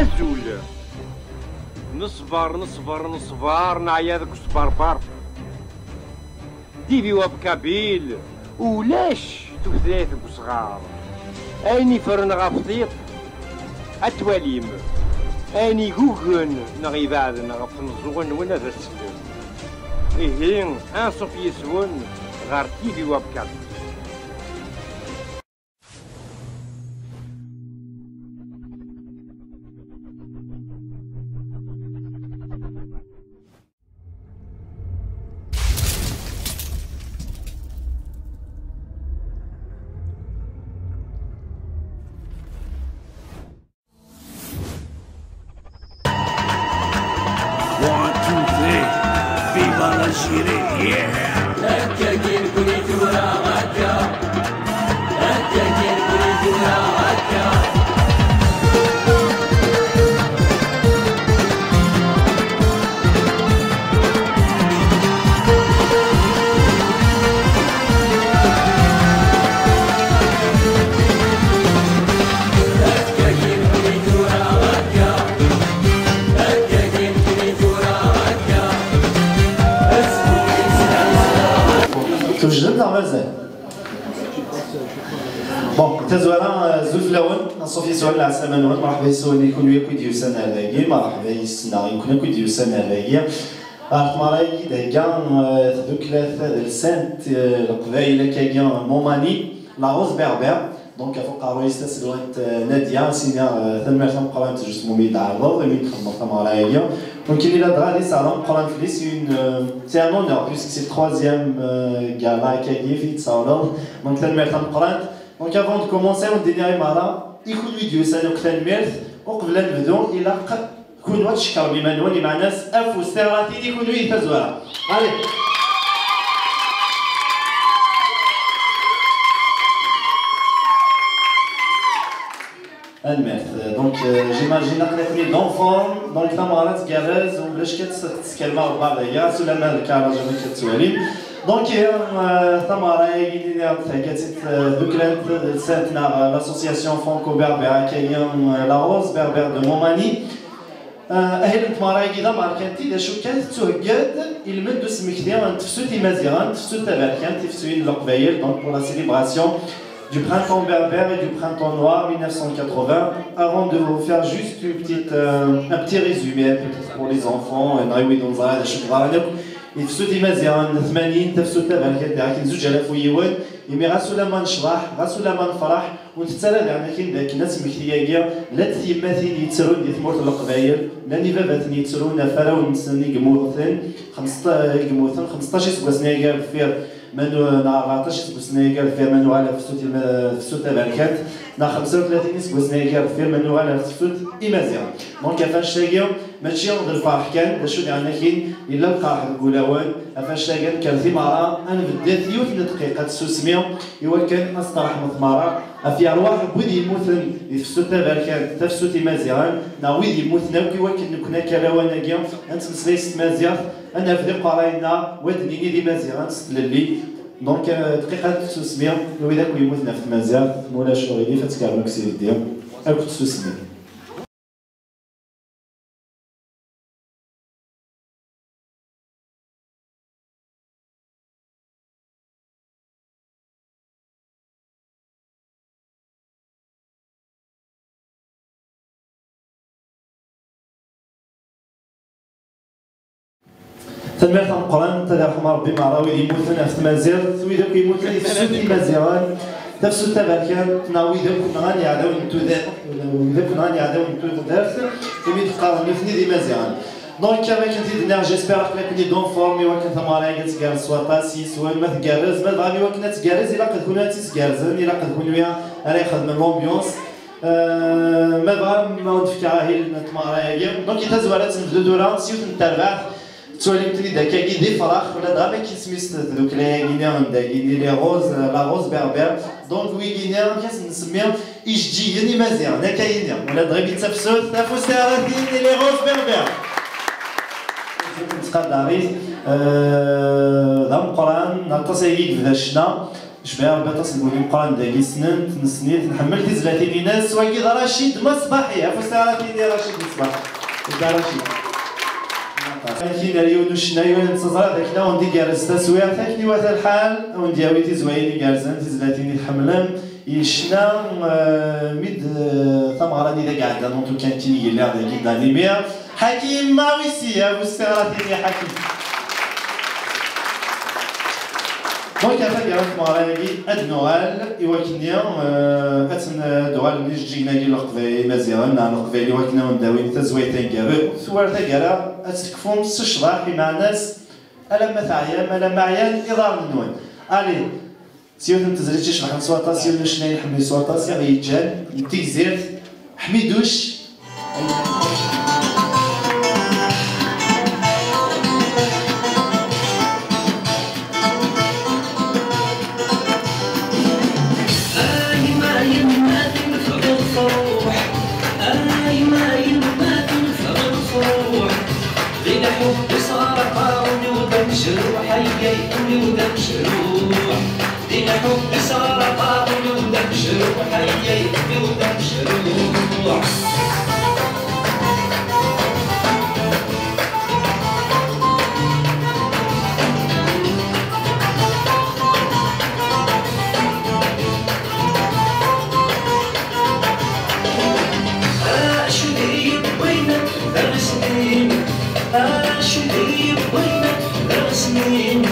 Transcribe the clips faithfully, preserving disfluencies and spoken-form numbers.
Azul. Neṣber, neṣber, neṣber, neɛya deg usberber. T V Web Kabyle, ulac tutlayt deg usɣar. Ayen iffren ɣef tiṭ, ad twalim. Ayen igugen neɣ ibeɛden ɣef tmeẓẓuɣin-nwen, ad as-tellem. Ihi, anṣuf yis-wen ɣer T V Web Kabyle. One, two, three. Viva l'Algérie, yeah! Akka i nekkni tura akka. Akka i nekkni tura akka. Tujjdemt neɣ mazal? Bon, tazwara, eh, zut fell-awen, anṣuf yis-wen, lɛeslama-nwen, mṛeḥba yis-wen i kunwi akk i d-yusan ar dagi, mṛeḥba yis-neɣ i kun akk i d-yusan ar dagi. Ɣer tmeɣra-agi d-thegga, eh, tdukla tadelsant, eh, Leqbayel akkagi, Momani, La Rose Berbère. Donc, ɣef uqerruy-is taselwayt, eh, Nadia, as-iniɣ, eh, tanemmirt tameqqrant just imi d-tɛerḍeḍ, imi d-txedmeḍ tameɣra-agi. Donc, il a dɣa d iseɛd ameqqran fell-i, c'est une, euh, c'est un honneur, puisque c'est le troisième, euh, gala akkagi i d-tsawleḍ. Donc, tanemmirt tameqqrant. Donc, avant de commencer, ad d-iniɣ i meṛṛa, i kunwi d-yusan akk tanemmirt. Uqbel ad nebdu, ilaq kunwi ad tcekṛem iman-nwen, imeɛna-s afus tiɣratin i kunwi di tazwara. Allez. Tanemmirt. Donc, euh, j'imagine aql-iken en forme. Donc, tameɣra tgerrez, mebla ccek ad tt-, teskermem ɣer beṛṛa-ya, sulama lkar jamais ad tettwalim. Donc, euh, tameɣra-agi-nni thegga-tt-id, euh, tdukla tadelsant neɣ, euh, l'association franco-berbère, akkagi, euh, La Rose Berbère de Momani. Euh, ahil n tmeɣra-agi d amerkanti, d acu kan, tettuhegga-d i lmend usmekti n tefsut imaziɣen, tefsut taberkant, tifsuyin n Leqbayel, donc pour la célébration du printemps berbère et du printemps noir mille neuf cent quatre-vingts. Avant de vous faire juste une petite, euh, un petit résumé, peut-être pour les enfants, euh, neɣ i wid ur neẓri ara d acu yeḍran akk, di tefsut imaziɣen n tmanyin, tafsut taberkant, di akken zuǧ alaf u yiwen, imi ɣas ulamma necḍeḥ, ɣas ulamma nefṛeḥ, ur ntett ara daɣen akin d akken asmekti-agi, llant tyemmatin yettrun di tmurt n Leqbayel, llan ibabaten yettrun ɣef warraw-nsen i yemmuten, xemseṭṭa-, i yemmuten xemseṭṭac iseggasen-agi ar deffir, ma nu-, neɣ rbeɛṭac iseggasen-agi ar deffir, ma nuɣal ɣer tefsut ima-, tefsut taberkant, neɣ xemsa u tlatin iseggasen-agi ar deffir, ma nuɣal ɣer tefsut imaziɣen. Donc, ɣef annect-agi, mačči d lferḥ kan, d acu diɣen akin, yella lqerḥ deg wulawen, ɣef annect-agi, ad nekker timeɣra, ad nbeddet yiwet n ddqiqa n tsusmi, i wakken ad s-tṛeḥmeḍ meṛṛa ɣef yerwaḥ n wid yemmuten di tefsut taberkant, tafsut imaziɣen, neɣ wid yemmuten akk, i wakken nekkni akka lawan-agi ad nettmeslay s tmaziɣt, ad nerfed iqerray-nneɣ, u ad d-nini d imaziɣen s tlelli. Donc, euh, dqiqa n tsusmi i wid akk yemmuten ɣef tmaziɣt, ma ulac uɣilif ad tkerrem akk s ibeddi, akk tsusmi. Tanemmirt tameqqrant, ad irḥem Ṛebbi meṛṛa wid yemmuten ɣef tmaziɣt, wid akk yemmuten di tefsut imaziɣen, tafsut taberkant, neɣ wid akk nɣan iɛdawen n tudert, wid akk nɣan iɛdawen n tudert, imi d-qqaren nutni d imaziɣen. Donc, am akken t-id-nniɣ, j'espère aql-iken-id en forme, i wakken tameɣra-agi ad tgerrez s waṭas yis-wen, ma tgerrez, ma dɣa i wakken ad tgerrez, ilaq d kunwi ad tt-isgerrzen, ilaq d kunwi ara ixedmen l'ambiance. Euh, ma dɣa, ma ur d-fkiɣ ahil n tmeɣra-agi. Donc, i tazwara ad tt-nebdu tura s yiwet n terbaɛt, tettwalim-ten-id akkagi d ifrax, ula dɣa ma isem-is tdukla-agi-nni n dagi-nni, les roses, la rose berbère. Donc, wigi-nni, amek ad sen-nsemmi? Ijeǧǧigen imaziɣen, akka-yini. Ula dɣa mi d tafsut, tafsut ara tini les roses berbères. Nettqadar-it, euh, d ameqqran, aṭas ayagi i yebda ccna. Cbiɣ, Baṭas Lbuni meqqren dagi, ssnen-t, nessen-it, nḥemmel tizlatin-ines. Wagi d Racid Maṣbaḥi, afus ara tini Racid Maṣbaḥi. Dda Racid. Akin ar yiwen ucennay ur nettaẓra d akken ad wen-d-igerrez taswiɛt, akken iwata lḥal, ad wen-d-yawi tizwayin igerrzen, tizlatin i tḥemmlem. Yecna, eh, mi d, eh, tameɣra-nni d iɛeddan, en tout cas, nekkini yelliɣ dagi, Dani Mir. Ḥakim Mawisi, afus ara tini Ḥakim. Donc, atan gar tmeɣra-agi, ad nuɣal i wakken-nni, eh, ad ten-, ad uɣalen ijeǧǧigen-agi n Leqbayel Imaziɣen, neɣ Leqbayel, i wakken ad wen-d-awin tazwayt taneggarut. War taggara, ad tekfum s ccḍeḥ, imeɛna-s, alamma teɛyam, alamma ɛyan iḍarren-nwen. Allez, s yiwet n tezlit icebḥen s waṭas, yiwen n ucennay nḥemmel s waṭas, i ɣ-yeǧǧan, n Tegzirt, Ḥmiduc. A yemma, yemma, tenfeḍ lefruḥ. A yemma, yemma, tenfeḍ lefruḥ. Di lḥubb isɣar aṭar, ul-iw d amecruḥ, ay, ay, ul-iw d amecruḥ. Di lḥubb isɣar aṭar, ul-iw d amecruḥ, ay, ay, ul-iw d amecruḥ. Acu d-yewwin d aɣeznin, acu d-yewwin d aɣeznin,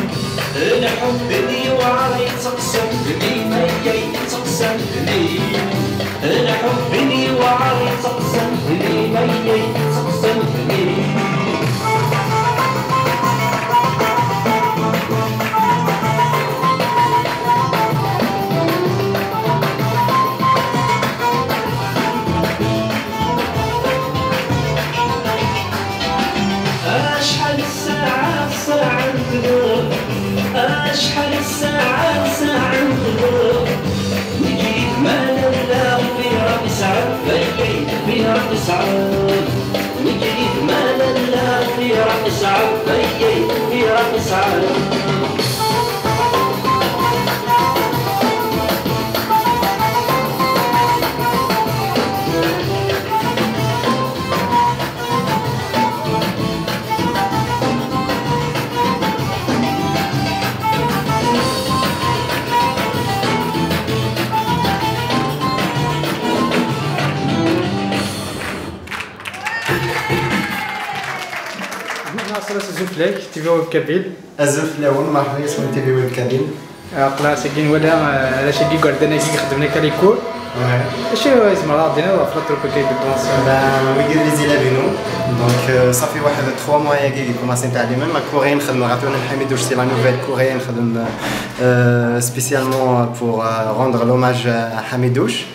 lḥubb-nni yewɛer yetteqsam d lima, yetteqsam d lima. Lḥubb-nni yewɛer yetteqsam d lima, yetteqsam d lima. Acḥal ssaɛa, ssaɛa n tdurt. Acḥal ssaɛa, ssaɛa n tdurt. Nekk yid-m a lalla, fira nesɛa, ayay, fira nesɛa. Nekk yid-m a lalla, fira nesɛa, ayay, fira nesɛa. Azul fell-ak, T V Web Kabyle. Azul fell-awen, merḥba yes-wen T V Web Kabyle. Aql-aɣ ass-agi nwala, eh, arrac-agi, igerdan-agi ixeddmen akka les cours. Ouais. Acu i tzemreḍ ad aɣ-d-tiniḍ ɣef la troupe-agi n danse? Ben, wigi d les élèves-inu. Donc, euh, ça fait واحد trois mois-agi i commencé nttɛellimen. La cour-agi nxeddem ɣef yiwen n Ḥamidouch, c'est la nouvelle cour-agi nxeddem, euh, spécialement pour, euh, rendre l'hommage à Ḥamidouch.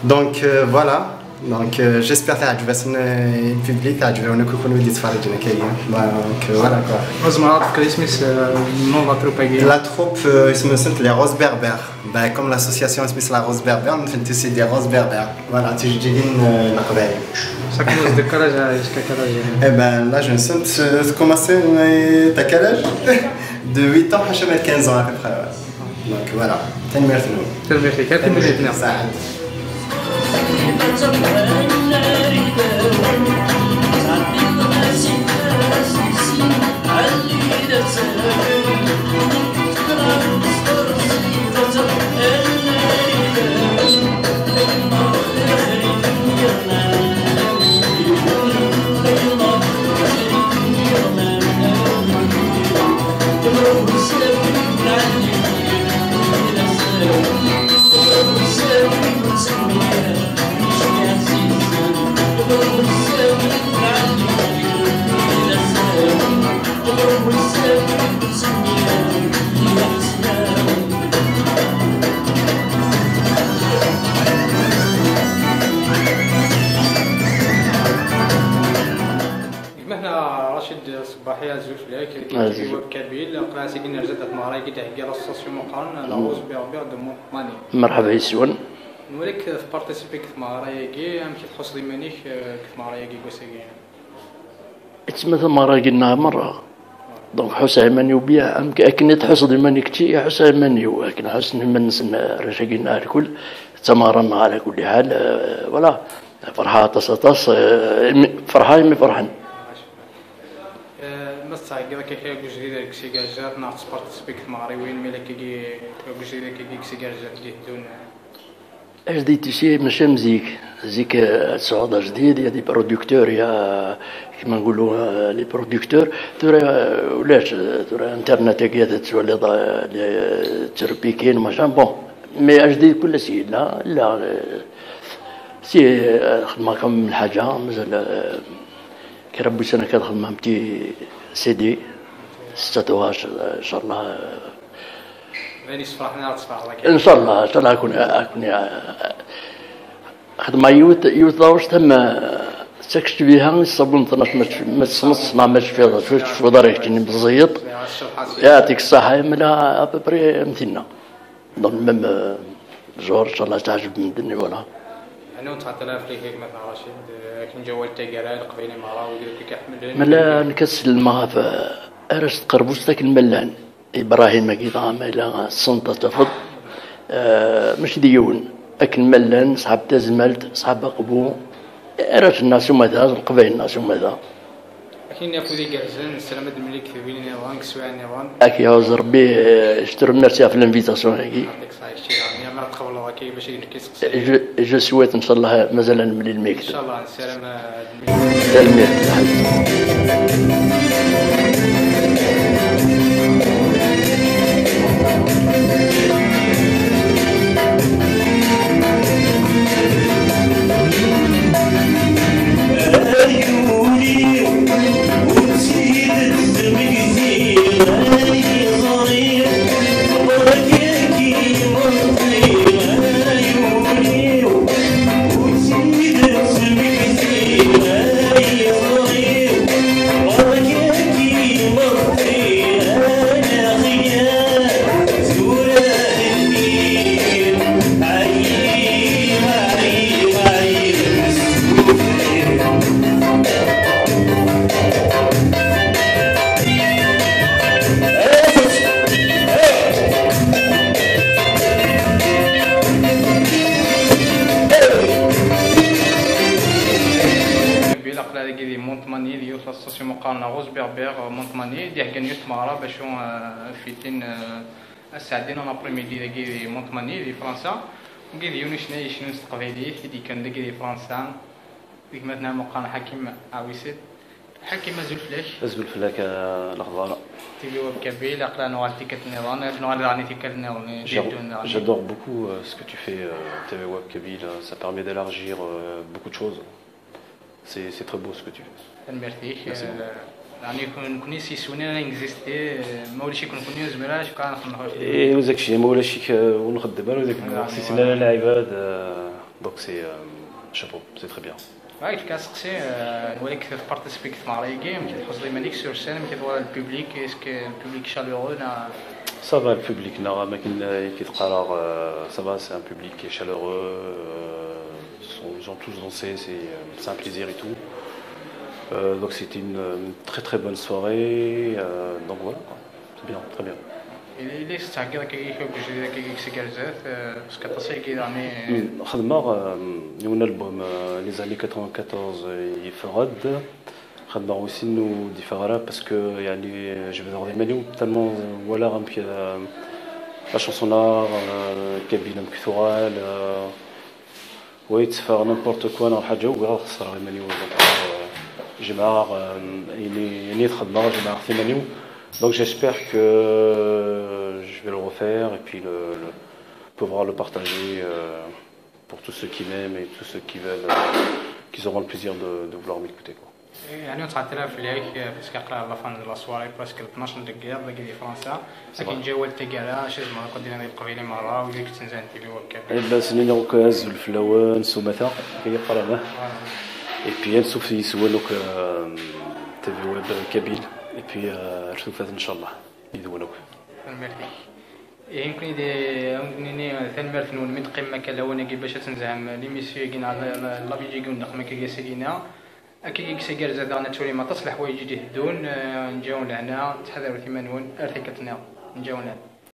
Donc, euh, voilà. Donc, euh, j'espère teɛǧeb-asen, euh, le public, teɛǧeb-awen akk kunwi i d-yettferriǧen akka-yi. Donc, euh, voilà quoi. Ma tzemreḍ ad d-tefkeḍ isem-is, euh, n la troupe-agi? La troupe, euh, isem-nsent Les Roses Berbères. Ben, comme l'association isem-is La Rose Berbère, nutenti c'est des roses berbères. Voilà, tijeǧǧigin, euh, n Leqbayel. Ça commence de quel âge à jusqu'à quel âge? Eh ben, l'âge-nsent, euh, tkomansi, euh, t'as quel âge? De huit ans ḥaca ma d quinze ans à peu près, ouais. Donc voilà, tanemmirt-nwen. Tanemmirt-ik, tanemmirt-nneɣ. Saɛd. Gma-tneɣ Racid Ṣebbaḥi, azul fell-ak, Azul. Kabyle, aql-aɣ ass-agi nerza-d ɣer tmeɣra-agi d-thegga l'association meqqren, La Rose Berbère de Montmagny. Merḥba yes-wen. Nwala-k tpartisipiḍ deg tmeɣra-agi, amek i tḥusseḍ iman-ik, eh, deg tmeɣra-agi n wass-agi? Yettma tameɣra-agi-nneɣ merra. Donc ḥusseɣ iman-iw bien, am akken i tḥusseḍ iman-ik kečči, ḥusseɣ iman-iw akken ḥussen iman-nsen arrac-agi n Alkul. D tameɣra-nneɣ ɛla kulli ḥal, euh, voilà. Ferḥeɣ aṭas, aṭas, euh, imi, ferḥeɣ imi ferḥen. Eh, ma tettɛeggiḍ akka kra n ujdid deg Sigarzat neɣ tespartisipiḍ deg tmeɣriwin mi la kagi kra n ujdid akka deg Sigarzat i d-iteddun? Ajdid, tu sais, mačči am zik. Zik, euh, ad tesɛuḍ ajdid, il y a des producteurs, il y a, kma nqulu, euh, les producteurs. Tura, euh, ulac, euh, tura internet-agi ad tettwaliḍ, euh, les, euh, tterpikin, machin, bon. Mais ajdid kullec yella, la, euh, si, euh, xedmeɣ comme lḥaǧa, mazal, euh, kra n wussan akka ad xedmeɣ un petit C D, ستة عشر, euh, inchallah, euh, D ayen yessefraḥen ara tesfeɛleḍ akka. Inchallah, inchallah, akun, akun, xedmeɣ yiwet, yiwet taɣect am, tettakk ccbiha i ṣṣabun tnac, ma tcfiḍ, ma tessneḍ, neɣ ma tcfiḍ, ur tecfiḍ ara keččini meẓẓiyeḍ. Yeɛṭik ṣṣaḥa, imla à peu près am tinna. Dans le même, euh, genre, inchallah, teɛjeb medden, et voilà. Anwa ur nettɛeṭṭil ara fell-ak a gma-tneɣ Racid, akken ǧawal taggara, Leqbayel i meṛṛa, wid akk i k-iḥemmlen. Mela nekk ad sellmeɣ ɣef, euh, arrac n tqerbust akken ma llan. Ibrahim-agi dɣa ma yella ssent ad tafeḍ, eh, mačči d yiwen. Akken ma llan, ṣḥab tazmalt, ṣḥab aqbu, arrac-nneɣ s umata, leqbayel-nneɣ s umata. Akin afud igerrzen, ssarameɣ ad nemlil deg tedwilin niḍen, deg teswiɛin niḍen. Ad k-yeɛzez Rebbi, eh, je te remercie ɣef l'invitation-agi. Yeɛṭik ṣṣeḥḥa, ccir, mi ara tqebleḍ akka bac ad k-nefk iseqsiyen. Je, je souhaite, Aql-aɣ dagi di Montmagny, di yiwet l'association meqqar-nneɣ Rose Berbère, euh, Montmagny, d-iheggan yiwet tmeɣra bac, euh, ad fitin, euh, ad sɛeddin un après-midi dagi di Montmagny, di Fransa. Wagi d yiwen ucennay yecnun s teqbaylit, i d-yekkan dagi di Fransa. Gma-tneɣ meqqar Ḥakim Ɛwisid. Ḥakim, azul fell-ak. Azul fell-ak, eh, lexbar. T V Web Kabyle, aql-aɣ nuɣal tikkelt nniḍen, ad nuɣal daɣen i tikkal nniḍen i d-yeddun daɣen. J'adore beaucoup, euh, ce que tu fais, euh, T V Web Kabyle, euh, ça permet d'élargir, euh, beaucoup de choses. C'est, c'est très beau ce que tu fais. Tanemmirt-ik. Merci beaucoup. Eh, yeɛni kun-, nekkni s yiswen-nni ara neegzisti, eh, ma ulac-iken nekkni ur nezmir ara, acku ara nxemmem ɣef. Eh, ur zakci, ma ulac-ik, eh, ur nxeddem ara, ur zakci. Si c'est la, la, la, donc c'est, euh, chapeau, c'est très bien. Bɣiɣ ad k-fkeɣ aseqsi, eh, nwala-k tpartisipiḍ deg tmeɣra-agi, amek i tḥusseḍ iman-ik sur scène, amek i twalaḍ le public, est-ce que le public chaleureux neɣ? Ça va, le public, neɣ am akken, eh, i k-id-qqareɣ, eh, ça va, c'est un public qui est chaleureux, euh, ils sont, ils ont tous dansé, c'est, euh, c'est un plaisir et tout. Euh, donc c'était une, une très très bonne soirée, euh, donc voilà quoi. C'est bien, très bien. Yella tettɛeggiḍ akka i kra n ujdid akka i Sigarzat, eh, parce que aṭas ayagi daɣen i. Hmm, xedmeɣ, euh, yiwen album, euh, les années quatre-vingt-quatorze, euh, yeffeɣ-d. Xedmeɣ wis sin ur d-yeffeɣ ara parce que, yeɛni, jebdeɣ-d iman-iw tellement walaɣ amek, euh, la chanson-a, euh, kabyle amek tuɣal, euh, Wa yetteffeɣ n'importe quoi neɣ lḥaǧa, ugaɣ ad xesreɣ iman-iw. Donc, euh, jemɛeɣ, euh, ayen i, ayen i txedmeɣ, jemɛeɣ-t iman-iw. Donc j'espère que, euh, je vais le refaire et puis le, le pouvoir le partager, euh, pour tous ceux qui m'aiment et tous ceux qui veulent, euh, qu'ils auront le plaisir de, de vouloir m'écouter, quoi. Yeɛni ur ttɛeṭṭil ara fell-ak, eh, parce que aql-aɣ la fin de la soirée, presque le tnac n deg yiḍ dagi di Fransa. Akken ǧawal taggara, acu tzemreḍ ad d-tiniḍ i Leqbayel i merra, wid i yettnezan T V Web Kabyle? Eh ben, ad sen-iniɣ akk azul fell-awen s umata, akka i qqaren, ah. Et puis ansuf yis-wen akk, euh, T V Web Kabyle, et puis, euh, ar tufat ncallah yid-wen akk. Tanemmirt-ik. Ihi nekkni d, ad nini tanemmirt-nwen mi d-teqqimem akka lawan-agi bac ad tenzɛem l'émission-agi neɣ la, la, la vidéo-agi ur ndeqqem akka ass-agi-nni. Akka i yeksa gerza daɣen ad turim aṭas leḥwayeǧ i d-iteddun. Eh, nǧawen lehna, ttḥadarut iman-nwen, ar tikkelt nniḍen. Nǧawen lehna.